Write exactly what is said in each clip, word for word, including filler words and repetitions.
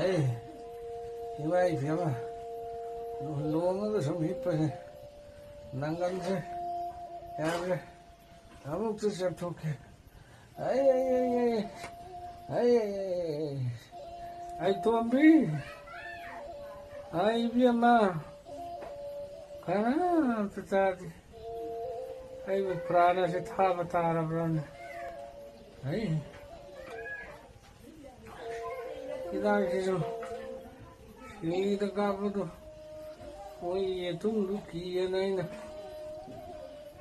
ꯑꯩ, ꯏꯃꯥ ꯏꯕꯦꯝꯃ, ꯂꯣꯡꯉꯒ ꯁꯨꯝ ꯍꯤꯞꯄꯁꯦ꯫ ꯅꯪꯒꯟꯁꯦ ꯌꯥꯗ꯭ꯔꯦ꯫ ꯑꯃꯨꯛꯇ ꯆꯦꯞꯊꯣꯛꯀꯦ꯫ ꯑꯩ, ꯑꯩ, ꯑꯩ, ꯑꯩ꯫ ꯑꯩ, ꯑꯩ, ꯑꯩ, ꯑꯩ꯫ ꯑꯩ ꯇꯣꯝꯕꯤ꯫ ꯑꯩ ꯏꯕꯦꯝꯃ꯫ ꯀꯅꯥꯝꯇ ꯇꯥꯗꯦ꯫ ꯑꯩꯕꯨ ꯄ꯭ꯔꯥꯟ ꯑꯁꯤ ꯊꯥꯕ ꯇꯥꯔꯕ꯭ꯔꯅꯦ? ꯑꯩ꯫ ꯍꯤꯗꯥꯛꯁꯤꯁꯨ ꯁꯤꯡꯂꯤꯗ ꯀꯥꯞꯄꯗꯣ ꯃꯣꯏ ꯌꯦꯇꯨꯝꯗꯨ ꯀꯤꯌꯦꯅ ꯑꯩꯅ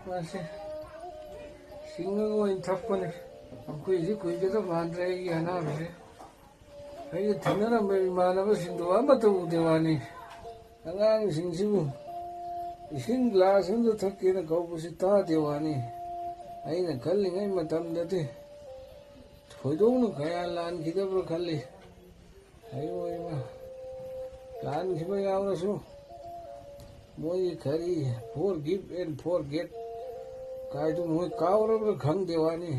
ꯃꯥꯁꯦ ꯁꯤꯡꯉꯒ ꯑꯣꯏꯅ ꯊꯛꯄꯅꯦ꯫ ꯑꯩꯈꯣꯏꯁꯤ ꯀꯨꯏꯒꯗꯕ ꯃꯥꯟꯗ꯭ꯔꯦ ꯑꯩꯒꯤ ꯑꯅꯥꯕꯁꯦ꯫ ꯑꯩꯅ ꯊꯦꯡꯅꯔꯝꯕ ꯏꯃꯥꯟꯅꯕꯁꯤꯡꯗꯨ ꯑꯃꯠꯇ ꯎꯗꯦ ꯋꯥꯅꯤ꯫ ꯑꯉꯥꯡꯁꯤꯡꯁꯤꯕꯨ ꯏꯁꯤꯡ ꯒ꯭ꯂꯥꯁ ꯑꯃꯗ ꯊꯛꯀꯦꯅ ꯀꯧꯕꯁꯤ ꯇꯥꯗꯦ ꯋꯥꯅꯤ꯫ ꯑꯩꯅ ꯈꯜꯂꯤꯉꯩ ꯃꯇꯝꯗꯗꯤ ꯊꯣꯏꯗꯣꯛꯅ ꯀꯌꯥ ꯂꯥꯟꯈꯤꯗꯕ꯭ꯔꯥ ꯈꯜꯂꯤ꯫ ꯑꯩ ꯑꯣꯏꯅ ꯂꯥꯟꯈꯤꯕ ꯌꯥꯎꯔꯁꯨ ꯃꯣꯏꯒꯤ ꯀꯔꯤ forgive and forget ꯀꯥꯏꯗꯨ ꯃꯣꯏ ꯀꯥꯎꯔꯕ꯭ꯔꯥ ꯈꯪꯗꯦ ꯋꯥꯅꯤ꯫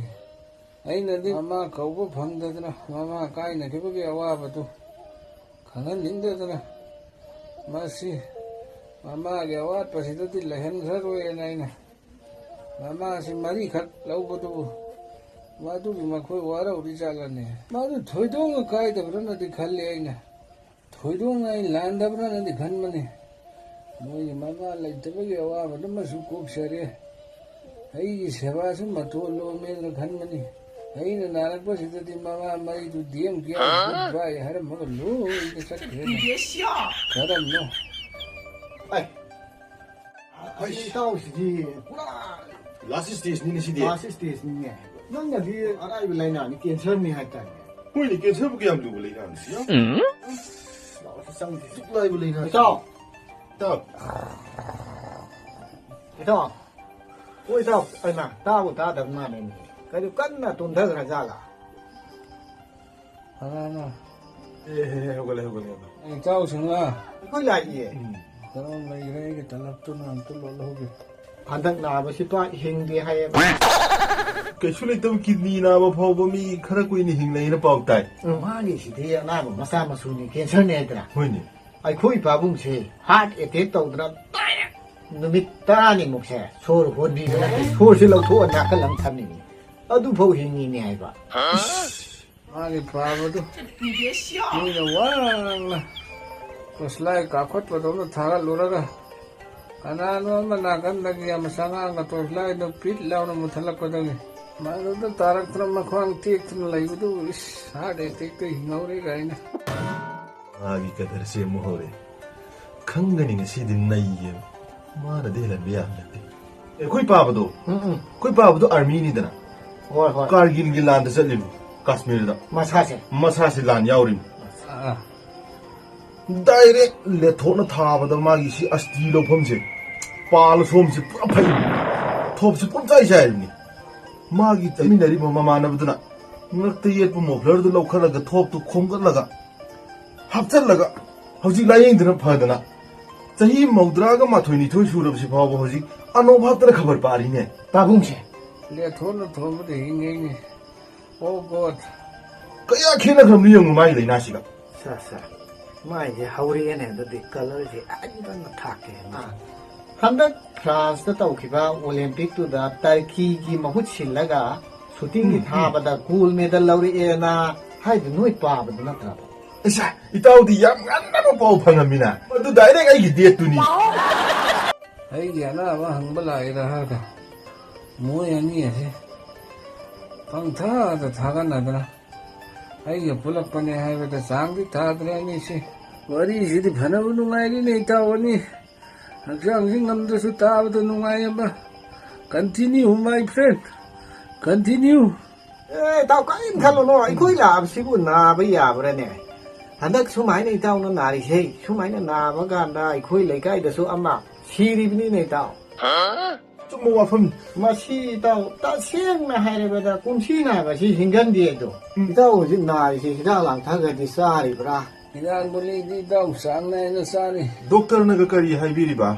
ꯑꯩꯅꯗꯤ ꯃꯃꯥ ꯀꯧꯕ ꯐꯪꯗꯗꯅ ꯃꯃꯥ ꯀꯥꯏꯅꯈꯤꯕꯒꯤ ꯑꯋꯥꯕꯗꯨ ꯈꯪꯍꯟꯅꯤꯡꯗꯗꯅ ꯃꯁꯤ ꯃꯃꯥꯒꯤ ꯑꯋꯥꯠꯄꯁꯤꯗꯗꯤ ꯂꯩꯍꯟꯈ꯭ꯔꯔꯣꯏꯅ ꯑꯩꯅ ꯃꯃꯥꯁꯤ ꯃꯔꯤꯈꯛ ꯂꯧꯕꯗꯨꯕꯨ ꯃꯗꯨꯒꯤ ꯃꯈꯣꯏ ꯋꯥꯔꯧꯔꯤ ꯖꯥꯠꯂꯅꯦ? ꯃꯗꯨ ꯊꯣꯏꯗꯣꯛꯅ ꯀꯥꯏꯗꯕ꯭ꯔꯅꯗꯤ ꯈꯜꯂꯤ ꯑꯩꯅ꯫ ꯊꯣꯏꯗꯣꯛꯅ ꯑꯩ ꯂꯥꯟꯗꯕ꯭ꯔꯅꯗꯤ ꯈꯟꯕꯅꯤ꯫ ꯃꯣꯏꯒꯤ ꯃꯃꯥ ꯂꯩꯇꯕꯒꯤ ꯑꯋꯥꯕꯗꯨꯃꯁꯨ ꯀꯣꯛꯆꯔꯦ꯫ ꯑꯩꯒꯤ ꯁꯦꯕꯥꯁꯨ ꯃꯇꯣꯟ ꯂꯣꯝꯃꯦꯅ ꯈꯟꯕꯅꯤ꯫ ꯑꯩꯅ ꯅꯥꯔꯛꯄꯁꯤꯗꯗꯤ ꯃꯃꯥ ꯃꯩꯗꯨ ꯗꯤ ꯑꯦꯝ ꯀꯤꯌꯥꯔ ꯒꯨꯗ ꯕꯥꯏ ꯍꯥꯏꯔꯝꯃꯒ ꯂꯣꯏꯅ ꯆꯠꯈ꯭ꯔꯦꯅꯦ꯫ ꯀꯔꯝꯅꯣ? ꯑꯩ, ꯑꯁꯤ ꯏꯇꯥꯎꯁꯤꯗꯤ ꯄꯨꯔꯥ ꯂꯥꯁ ꯁ꯭ꯇꯦꯖꯅꯤꯅꯦ ꯁꯤꯗꯤ꯫ ꯂꯥꯁ ꯁ꯭ꯇꯦꯖꯅꯤꯅꯦ꯫ ꯅꯪꯅꯗꯤ ꯑꯔꯥꯏꯕ ꯂꯥꯏꯅꯥꯅꯤ, ꯀꯦꯟꯁꯔꯅꯤ ꯍꯥꯏꯇꯥꯔꯦ꯫ ꯍꯣꯏꯅꯦ, ꯀꯦꯟꯁꯔꯕꯨ ꯀꯌꯥꯝ ꯂꯨꯕ ꯂꯥꯏꯅꯥꯅꯣ ꯁꯤꯅ? ꯂꯥꯎꯁꯤ ꯆꯪꯁꯤ꯫ ꯑꯁꯨꯛ ꯂꯥꯏꯕ ꯂꯥꯏꯅꯥ꯫ ꯏꯇꯥꯎ! ꯏꯇꯥꯎ! ꯏꯇꯥꯎ! ꯍꯣꯏ, ꯏꯇꯥꯎ, ꯑꯩꯃ ꯇꯥꯕꯨ ꯇꯥꯗꯕ ꯃꯥꯜꯂꯦꯅꯦ꯫ ꯀꯩꯅꯣ ꯀꯟꯅ ꯇꯨꯝꯊꯈ꯭ꯔ ꯖꯥꯠꯂꯥ? ꯐꯔꯦꯅ꯫ ꯑꯦ, ꯍꯦ, ꯍꯦ, ꯍꯧꯒꯠꯂꯦ, ꯍꯧꯒꯠꯂꯦ, ꯍꯧꯒꯠꯂꯦ꯫ ꯑꯩ ꯏꯇꯥꯎꯁꯤꯡꯂ? ꯑꯩꯈꯣꯏ ꯂꯥꯛꯏꯌꯦ꯫ ꯎꯝ꯫ ꯀꯔꯝ ꯂꯩꯈ꯭ꯔꯦ? ꯑꯩꯒꯤ ꯇꯂꯞꯇꯨꯅ ꯑꯝꯇ ꯂꯣꯜꯍꯧꯒꯦ꯫ ꯍꯟꯗꯛ ꯅꯥꯕꯁꯤ ꯄꯥꯛ ꯍꯤꯡꯗꯦ ꯍꯥꯏꯌꯦꯕ꯫ ꯀꯩꯁꯨ ꯂꯩꯇꯕ ꯀꯤꯗꯅꯤ ꯅꯥꯕ ꯐꯥꯎꯕ ꯃꯤ ꯈꯔ ꯀꯨꯏꯅ ꯍꯤꯡꯅꯩꯅ ꯄꯥꯎ ꯇꯥꯏ꯫ ꯎꯝ, ꯃꯥꯒꯤꯁꯤꯗꯤ ꯑꯅꯥꯕ ꯃꯆꯥ ꯃꯁꯨꯅꯤ, ꯀꯦꯟꯁꯔꯅꯦ ꯍꯥꯏꯗ꯭ꯔꯥ? ꯍꯣꯏꯅꯦ꯫ ꯑꯩꯈꯣꯏ ꯄꯥꯕꯨꯡꯁꯦ ꯍꯥꯔꯠ ꯑꯦꯇꯦꯛ ꯇꯧꯗꯅ ꯗꯥꯏꯔꯦꯛ ꯅꯨꯃꯤꯠ ꯇꯔꯥꯅꯤꯃꯨꯛꯁꯦ ꯁꯣꯔ ꯍꯣꯟꯕꯤꯕ ꯅꯠꯇꯦ, ꯁꯣꯔꯁꯦ ꯂꯧꯊꯣꯛꯑ ꯅꯥꯀꯜ ꯑꯃ ꯊꯝꯃꯤꯅꯤ, ꯑꯗꯨꯐꯥꯎ ꯍꯤꯡꯉꯤꯅꯦ ꯍꯥꯏꯕ꯫ ꯃꯥꯒꯤ ꯄꯥꯕꯗꯨ ꯃꯤꯅ ꯋꯥꯡꯅ ꯇꯣꯁꯂꯥꯏ ꯀꯥꯞꯈꯠꯄꯗꯧꯅ ꯊꯥꯒꯠꯂꯨꯔꯒ, ꯀꯅꯥꯅꯣ ꯑꯃ ꯅꯥꯀꯟꯗꯒꯤ ꯑꯃ ꯆꯉꯥꯡꯒ ꯇꯣꯁꯂꯥꯏꯗꯣ ꯄꯤꯠ ꯂꯥꯎꯅ ꯃꯨꯊꯠꯂꯛꯄꯗꯒꯤ ꯃꯗꯨꯗ ꯇꯥꯔꯛꯇꯅ ꯃꯈ꯭ꯋꯥꯡ ꯇꯦꯛꯇꯨꯅ ꯂꯩꯕꯗꯨ, ꯏꯁ, ꯍꯥꯔꯠ ꯑꯦꯇꯦꯛꯇ ꯍꯤꯡꯍꯧꯔꯦ ꯀꯥꯏꯅ꯫ ꯃꯥꯒꯤ ꯀꯗꯔꯁꯦ ꯑꯃꯨꯛ ꯍꯧꯔꯦ꯫ ꯈꯪꯒꯅꯤ ꯉꯁꯤꯗꯤ ꯅꯩꯌꯦꯕ꯫ ꯃꯥꯅꯗꯤ ꯍꯦꯜꯍꯟꯕ ꯌꯥꯕ ꯅꯠꯇꯦ꯫ ꯑꯩꯈꯣꯏ ꯄꯥꯕꯗꯣ, ꯎꯝ, ꯎꯝ꯫ ꯑꯩꯈꯣꯏ ꯄꯥꯕꯗꯣ ꯑꯥꯔꯃꯤꯅꯤꯗꯅ꯫ ꯍꯣꯏ, ꯍꯣꯏ꯫ ꯀꯥꯔꯒꯤꯜꯒꯤ ꯂꯥꯟꯗ ꯆꯠꯂꯤꯅꯤ, ꯀꯥꯁꯃꯤꯔꯗ꯫ ꯃꯁꯥꯁꯦ? ꯃꯁꯥꯁꯦ ꯂꯥꯟ ꯌꯥꯎꯔꯤꯅꯤ꯫ ꯑꯥ꯫ ꯗꯥꯏꯔꯦꯛ ꯂꯦꯊꯣꯛꯅ ꯊꯥꯕꯗ ꯃꯥꯒꯤ ꯁꯤ ꯑꯁꯇꯤ ꯂꯧꯐꯝꯁꯦ, ꯄꯥꯜ ꯁꯣꯝꯁꯦ ꯄꯨꯔꯥ ꯐꯩ꯫ ꯊꯣꯞꯁꯦ ꯄꯨꯡꯆꯥꯏ ꯆꯥꯏꯔꯤꯅꯤ꯫ ꯃꯥꯒꯤ ꯆꯠꯃꯤꯟꯅꯔꯤꯕ ꯃꯃꯥꯟꯅꯕꯗꯨꯅ ꯉꯛꯇ ꯌꯦꯠꯄ ꯃꯣꯐ꯭ꯂꯔꯗꯨ ꯂꯧꯈꯠꯂꯒ ꯊꯣꯞꯇꯨ ꯈꯣꯝꯒꯠꯂꯒ ꯍꯥꯞꯆꯜꯂꯒ ꯍꯧꯖꯤꯛ ꯂꯥꯌꯦꯡꯗꯅ ꯐꯗꯅ ꯆꯍꯤ ꯃꯧꯗ꯭ꯔꯥꯒ ꯃꯥꯊꯣꯏ ꯅꯤꯊꯣꯏ ꯁꯨꯔꯕꯁꯤ ꯐꯥꯎꯕ ꯍꯧꯖꯤꯛ ꯑꯅꯣꯞ ꯍꯥꯞꯇꯅ ꯈꯕꯔ ꯄꯥꯔꯤꯅꯦ꯫ ꯄꯥꯕꯨꯡꯁꯦ꯫ ꯂꯦꯊꯣꯛꯅ ꯊꯣꯝꯕꯗ ꯍꯤꯡꯉꯤꯅꯤ꯫ ꯑꯣ ꯒꯣꯗ꯫ ꯀꯌꯥ ꯈꯦꯠꯅꯈ꯭ꯔꯕꯅꯣ ꯌꯦꯡꯉꯨ ꯃꯥꯒꯤ ꯂꯥꯏꯅꯥꯁꯤꯒ꯫ ꯁꯥ, ꯁꯥ꯫ ꯃꯥꯏꯁꯦ ꯍꯧꯔꯛꯑꯦꯅꯦ ꯑꯗꯨꯗꯤ ꯀꯂꯔꯁꯦ ꯑꯅꯤꯗꯪꯅ ꯊꯥꯛꯀꯦ꯫ ꯑꯥ꯫ ꯍꯟꯗꯛ ꯐ꯭ꯔꯥꯟꯁꯇ ꯇꯧꯈꯤꯕ ꯑꯣꯂꯦꯝꯄꯤꯛꯇꯨꯗ ꯇꯔꯀꯤꯒꯤ ꯃꯍꯨꯠ ꯁꯤꯜꯂꯒ ꯁꯨꯇꯤꯡꯒꯤ ꯎꯝ, ꯎꯝ꯫ ꯊꯥꯕꯗ ꯒꯣꯜ ꯃꯦꯗꯜ ꯂꯧꯔꯛꯑꯦꯅ ꯍꯥꯏꯗꯨ ꯅꯣꯏ ꯄꯥꯕꯗꯨ ꯅꯠꯇ꯭ꯔꯕ? ꯏꯁꯥ, ꯏꯇꯥꯎꯗꯤ ꯌꯥꯝ ꯉꯟꯅꯕ ꯄꯥꯎ ꯐꯪꯉꯝꯃꯤꯅ꯫ ꯃꯗꯨ ꯗꯥꯏꯔꯦꯛ ꯑꯩꯒꯤ ꯗꯦꯠꯇꯨꯅꯤ꯫ ꯑꯩꯒꯤ ꯑꯅꯥꯕ ꯍꯪꯕ ꯂꯥꯛꯏꯔ ꯍꯥꯏꯔꯒ ꯃꯣꯏ ꯑꯅꯤ ꯑꯁꯤ ꯄꯪꯊꯥꯗ ꯊꯥꯒꯠꯅꯗꯅ ꯑꯩꯒ ꯄꯨꯜꯂꯛꯄꯅꯦ ꯍꯥꯏꯕꯗ ꯆꯥꯡꯗꯤ ꯊꯥꯗ꯭ꯔꯦ ꯑꯅꯤꯁꯤ꯫ ꯋꯥꯔꯤꯁꯤꯗꯤ ꯐꯅꯕ ꯅꯨꯡꯉꯥꯏꯔꯤꯅꯦ ꯏꯇꯥꯎ ꯑꯅꯤ꯫ ꯍꯛꯆꯥꯡꯁꯤ ꯉꯝꯗ꯭ꯔꯁꯨ ꯇꯥꯕꯗ ꯅꯨꯡꯉꯥꯏ ꯑꯃ꯫ Continue, my friend. Continue. ꯑꯦ, ꯏꯇꯥꯎ, ꯀꯔꯤꯝ ꯈꯜꯂꯨꯅꯣ꯫ ꯑꯩꯈꯣꯏ ꯂꯥꯛꯑꯕꯁꯤꯕꯨ ꯅꯥꯕ ꯌꯥꯕ꯭ꯔꯥꯅꯦ? ꯍꯟꯗꯛ ꯁꯨꯃꯥꯏꯅ ꯏꯇꯥꯎꯅ ꯅꯥꯔꯤꯁꯦ, ꯁꯨꯃꯥꯏꯅ ꯅꯥꯕ ꯀꯥꯟꯗ ꯑꯩꯈꯣꯏ ꯂꯩꯀꯥꯏꯗꯁꯨ ꯑꯃ ꯁꯤꯔꯤꯕꯅꯤꯅꯦ, ꯏꯇꯥꯎ꯫ ꯆꯨꯝꯕ ꯋꯥꯐꯝꯅꯤ꯫ ꯃꯁꯤ, ꯏꯇꯥꯎ, ꯇꯁꯦꯡꯅ ꯍꯥꯏꯔꯕꯗ ꯀꯨꯝꯁꯤ ꯅꯥꯕꯁꯤ ꯍꯤꯡꯒꯟꯗꯦ ꯑꯗꯣ꯫ ꯎꯝ꯫ ꯏꯇꯥꯎ ꯍꯧꯖꯤꯛ ꯅꯥꯔꯤꯁꯦ ꯍꯤꯗꯥꯛ ꯂꯥꯡꯊꯛ ꯈꯔꯗꯤ ꯆꯥꯔꯤꯕ꯭ꯔꯥ? ꯍꯤꯗꯥꯛ ꯒꯨꯂꯤꯗꯤ ꯏꯇꯥꯎ ꯆꯥꯡ ꯅꯥꯏꯅ ꯆꯥꯔꯤ꯫ ꯗꯣꯛꯇꯔꯅꯒ ꯀꯔꯤ ꯍꯥꯏꯕꯤꯔꯤꯕ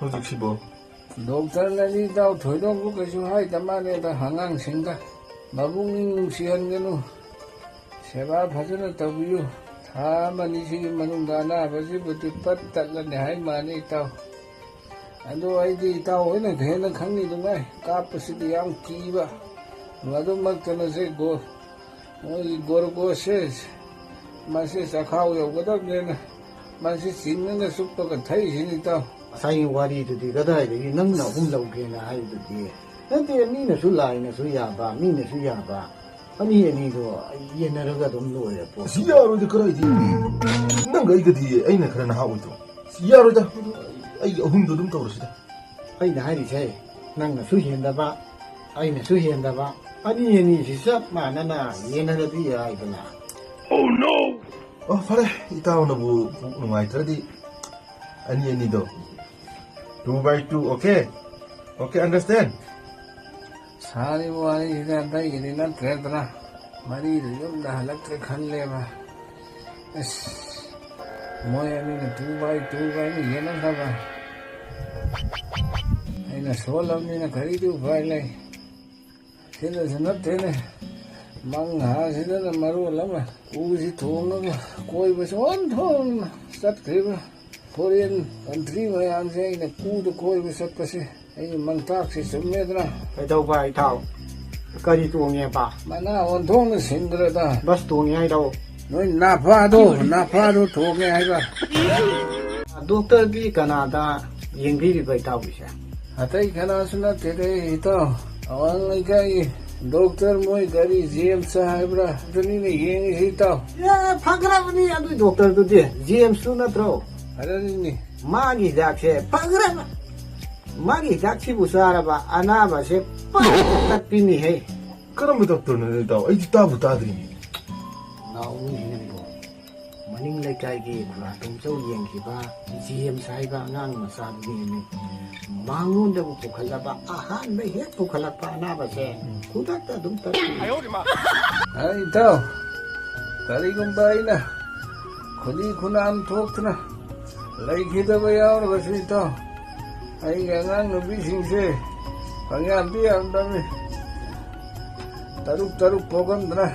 ꯍꯧꯖꯤꯛꯁꯤꯕꯣ? ꯗꯣꯛꯇꯔꯅꯗꯤ ꯏꯇꯥꯎ ꯊꯣꯏꯗꯣꯛꯄ ꯀꯩꯁꯨ ꯍꯥꯏꯗ ꯃꯥꯜꯂꯦꯗ ꯑꯉꯥꯡꯁꯤꯡꯗ꯫ ꯃꯕꯨꯛꯅꯤꯡ ꯅꯨꯡꯁꯤꯍꯟꯒꯅꯨ, ꯁꯦꯕꯥ ꯐꯖꯅ ꯇꯧꯕꯤꯌꯨ꯫ ꯊꯥ ꯑꯃ ꯑꯅꯤꯁꯤꯒꯤ ꯃꯅꯨꯡꯗ ꯑꯅꯥꯕꯁꯤꯕꯨꯗꯤ ꯄꯠ ꯇꯠꯂꯅꯤ ꯍꯥꯏ ꯃꯥꯜꯂꯤ ꯏꯇꯥꯎ꯫ ꯑꯗꯣ ꯑꯩꯗꯤ ꯏꯇꯥꯎ ꯍꯣꯏꯅ ꯍꯦꯟꯅ ꯈꯪꯉꯤꯗꯨꯉꯥꯏ, ꯀꯥꯞꯄꯁꯤꯗꯤ ꯌꯥꯝ ꯀꯤꯕ꯫ ꯃꯗꯨꯃꯛꯇꯅ ꯁꯤ ꯒꯣ-, ꯃꯣꯏꯒꯤ ꯒꯣꯔꯒꯣꯁꯦ, ꯃꯁꯤ ꯆꯈꯥꯎ ꯌꯧꯒꯗꯕꯅꯤꯅ ꯃꯁꯤ ꯆꯤꯡꯉꯒ ꯆꯨꯞꯄꯒ ꯊꯛꯏꯁꯤꯅꯤ ꯏꯇꯥꯎ꯫ ꯉꯁꯥꯏꯒꯤ ꯋꯥꯔꯤꯗꯨꯗꯤ ꯀꯗꯥꯏꯗꯒꯤ ꯅꯪꯅ ꯑꯍꯨꯝ ꯂꯧꯒꯦꯅ ꯍꯥꯏꯕꯗꯨꯗꯤ? ꯅꯠꯇꯦ, ꯃꯤꯅꯁꯨ ꯂꯥꯏꯅꯁꯨ ꯌꯥꯕ, ꯃꯤꯅꯁꯨ ꯌꯥꯕ, ꯑꯅꯤ ꯑꯅꯤꯗꯣ ꯌꯦꯟꯅꯔꯒ ꯑꯗꯨꯝ ꯂꯣꯏꯔꯦ ꯄꯣꯠꯇꯣ꯫ ꯑꯁꯤ ꯌꯥꯔꯣꯏꯗ, ꯀꯗꯥꯏꯗꯒꯤ? ꯅꯪꯒ ꯑꯩꯒꯗꯤ ꯑꯩꯅ ꯈꯔ ꯅꯍꯥ ꯑꯣꯏꯗ꯭ꯔꯣ? ꯑꯁꯤ ꯌꯥꯔꯣꯏꯗ, ꯑꯩ ꯑꯍꯨꯝꯗꯣ ꯑꯗꯨꯝ ꯇꯧꯔꯁꯤꯗ꯫ ꯑꯩꯅ ꯍꯥꯏꯔꯤꯁꯦ, ꯅꯪꯅꯁꯨ ꯍꯦꯟꯗꯕ, ꯑꯩꯅꯁꯨ ꯍꯦꯟꯗꯕ, ꯑꯅꯤ ꯑꯅꯤꯁꯤ ꯆꯞ ꯃꯥꯟꯅꯅ ꯌꯦꯟꯅꯔꯗꯤ ꯌꯥꯏꯗꯅ꯫ ꯑꯣ, ꯐꯔꯦ, ꯏꯇꯥꯎꯅꯕꯨ ꯄꯨꯛ ꯅꯨꯡꯉꯥꯏꯇ꯭ꯔꯗꯤ ꯑꯅꯤ ꯑꯅꯤꯗꯣ, two by two, okay? Okay, understand? ꯁꯥꯔꯤꯕ ꯋꯥꯔꯤꯁꯤꯗ ꯑꯇꯩꯒꯤꯗꯤ ꯅꯠꯇ꯭ꯔꯦꯗꯅ, ꯃꯔꯤꯗꯨ ꯌꯨꯝꯗ ꯍꯜꯂꯛꯇ꯭ꯔꯦ ꯈꯜꯂꯦꯕ꯫ ꯑꯁ, ꯃꯣꯏ ꯑꯅꯤꯅ two by two ꯍꯥꯏꯅ ꯌꯦꯟꯅꯈ꯭ꯔꯕ꯫ ꯑꯩꯅ ꯁꯣꯜꯂꯕꯅꯤꯅ ꯀꯔꯤꯗꯤ ꯎꯄꯥꯏ ꯂꯩ? ꯁꯤꯗꯁꯨ ꯅꯠꯇꯦꯅꯦ, ꯃꯪꯍꯥꯁꯤꯗꯅ ꯃꯔꯣꯜ ꯑꯃ꯫ ꯎꯁꯤ ꯊꯣꯡꯉꯒ ꯀꯣꯏꯕꯁꯨ ꯑꯣꯟꯊꯣꯛꯅ ꯆꯠꯈ꯭ꯔꯤꯕ꯫ Foreign country ꯃꯌꯥꯝꯁꯦ ꯑꯩꯅ ꯀꯨꯗ ꯀꯣꯏꯕ ꯆꯠꯄꯁꯦ ꯑꯩꯒꯤ ꯃꯪꯇꯥꯛꯁꯦ ꯆꯨꯝꯃꯦꯗꯅ꯫ ꯀꯩꯗꯧꯕ ꯏꯇꯥꯎ? ꯀꯔꯤ ꯇꯣꯡꯉꯦꯕ? ꯃꯅꯥ ꯑꯣꯟꯊꯣꯛꯅ ꯁꯤꯟꯈ꯭ꯔꯦꯗ꯫ ꯕꯁ ꯇꯣꯡꯉꯦ ꯍꯥꯏꯔꯣ? ꯅꯣꯏ ꯅꯥꯄꯥꯗꯣ, ꯅꯥꯄꯥꯗꯣ ꯇꯣꯡꯉꯦ ꯍꯥꯏꯕ꯫ ꯗꯣꯛꯇꯔꯗꯤ ꯀꯅꯥꯗ ꯌꯦꯡꯕꯤꯔꯤꯕ ꯏꯇꯥꯎꯒꯤꯁꯦ? ꯑꯇꯩ ꯀꯅꯥꯁꯨ ꯅꯠꯇꯦꯗ ꯏꯇꯥꯎ, ꯑꯋꯥꯡ ꯂꯩꯀꯥꯏꯒꯤ ꯗꯣꯛꯇꯔ, ꯃꯣꯏ ꯒꯥꯔꯤ ꯖꯦꯝꯁ ꯍꯥꯏꯕ꯭ꯔꯥ, ꯑꯗꯨꯅꯤꯅꯦ ꯌꯦꯡꯉꯤꯁꯤ ꯏꯇꯥꯎ꯫ ꯑꯦ, ꯐꯈ꯭ꯔꯕꯅꯤ ꯑꯗꯨꯏ ꯗꯣꯛꯇꯔꯗꯨꯗꯤ, ꯖꯦꯝꯁꯇꯨ ꯅꯠꯇ꯭ꯔꯣ? ꯑꯗꯨꯅꯤꯅꯦ꯫ ꯃꯥꯒꯤ ꯍꯤꯗꯥꯛꯁꯦ ꯐꯈ꯭ꯔꯕ, ꯃꯥꯒꯤ ꯍꯤꯗꯥꯛꯁꯤꯕꯨ ꯆꯥꯔꯕ ꯑꯅꯥꯕꯁꯦ ꯄꯠ ꯇꯠꯄꯤꯅꯤꯍꯦ꯫ ꯀꯔꯝꯕ ꯗꯣꯛꯇꯔꯅꯣ ꯏꯇꯥꯎ? ꯑꯩꯗꯤ ꯇꯥꯕꯨ ꯇꯥꯗ꯭ꯔꯤꯅꯦ꯫ ꯅꯥꯎ ꯃꯤꯁꯤꯡꯅꯤꯀꯣ, ꯃꯅꯤꯡ ꯂꯩꯀꯥꯏꯒꯤ ꯈꯨꯔꯥ ꯇꯣꯝꯆꯧ ꯌꯦꯡꯈꯤꯕ ꯖꯦꯝꯁ ꯍꯥꯏꯕ ꯑꯉꯥꯡ ꯃꯆꯥꯗꯨꯒꯤꯅꯦ꯫ ꯃꯉꯣꯟꯗꯕꯨ ꯄꯨꯈꯠꯂꯕ, ꯑꯍꯥꯟꯕ ꯍꯦꯛ ꯄꯨꯈꯠꯂꯛꯄ ꯑꯅꯥꯕꯁꯦ ꯈꯨꯗꯛꯇ ꯑꯗꯨꯝ ꯇꯠꯄꯤ꯫ ꯑꯩ ꯏꯇꯥꯎ, ꯀꯔꯤꯒꯨꯝꯕ ꯑꯩꯅ ꯈꯨꯂꯤ ꯈꯨꯅꯥꯝ ꯊꯣꯛꯇꯨꯅ ꯂꯩꯈꯤꯗꯕ ꯌꯥꯎꯔꯒꯁꯨ ꯏꯇꯥꯎ, ꯑꯩꯒꯤ ꯑꯉꯥꯡ ꯅꯨꯄꯤꯁꯤꯡꯁꯦ ꯄꯪꯌꯥꯝꯗꯤ ꯌꯥꯝꯗꯕꯅꯤ꯫ ꯇꯔꯨꯛ ꯇꯔꯨꯛ ꯄꯣꯛꯂꯝꯗꯅ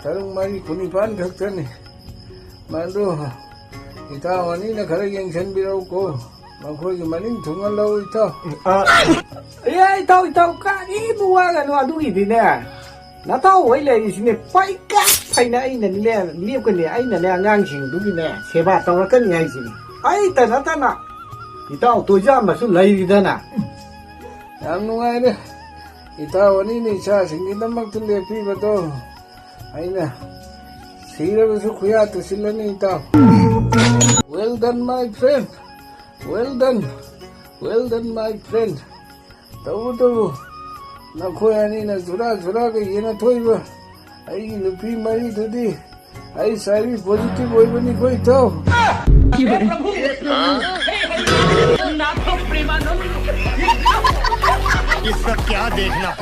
ꯇꯔꯨꯛ ꯃꯔꯤ ꯀꯨꯟꯅꯤꯄꯥꯟ ꯈꯛꯇꯅꯤ꯫ ꯃꯗꯨ ꯏꯇꯥꯎ ꯑꯅꯤꯅ ꯈꯔ ꯌꯦꯡꯁꯤꯟꯕꯤꯔꯛꯎꯀꯣ꯫ ꯃꯈꯣꯏꯒꯤ ꯃꯅꯤꯡ ꯊꯨꯡꯍꯜꯂꯛꯎ ꯏꯇꯥꯎ꯫ ꯑꯦ, ꯏꯇꯥꯎ, ꯏꯇꯥꯎ, ꯀꯔꯤꯕꯨ ꯋꯥꯒꯅꯨ ꯑꯗꯨꯒꯤꯗꯤꯅꯦ꯫ ꯅꯇꯥꯎ ꯍꯣꯏ ꯂꯩꯔꯤꯁꯤꯅꯦ ꯄꯩꯀꯥ ꯐꯩꯅ ꯑꯩꯅꯅꯦ ꯂꯦꯞꯀꯅꯤ, ꯑꯩꯅꯅꯦ ꯑꯉꯥꯡꯁꯤꯡꯗꯨꯒꯤꯅꯦ ꯁꯦꯕꯥ ꯇꯧꯔꯛꯀꯅꯤ ꯍꯥꯏꯁꯤꯅꯤ꯫ ꯑꯩꯇ ꯅꯠꯇꯅ ꯏꯇꯥꯎ ꯇꯣꯏꯖꯥꯝꯕꯁꯨ ꯂꯩꯔꯤꯗꯅ꯫ ꯌꯥꯝ ꯅꯨꯡꯉꯥꯏꯔꯦ ꯏꯇꯥꯎ ꯑꯅꯤꯅ ꯏꯆꯥꯁꯤꯡꯒꯤꯗꯃꯛꯇ ꯂꯦꯞꯄꯤꯕꯗꯣ꯫ ꯑꯩꯅ ꯁꯤꯔꯕꯁꯨ ꯈꯨꯌꯥ ꯇꯨꯁꯤꯜꯂꯅꯤ ꯏꯇꯥꯎ꯫ Well done, my friend. Well done. Well done, my friend. ꯇꯧꯕꯇꯕꯨ ꯅꯈꯣꯏ ꯑꯅꯤꯅ ꯖꯨꯔꯥ ꯖꯨꯔꯥꯒ ꯌꯦꯟꯅꯊꯣꯛꯏꯕ ꯑꯩꯒꯤ ꯅꯨꯄꯤ ꯃꯔꯤꯗꯨꯗꯤ HIV positive ꯑꯣꯏꯕꯅꯤꯀꯣ ꯏꯇꯥꯎ꯫ ये सब क्या देखना पड़ा?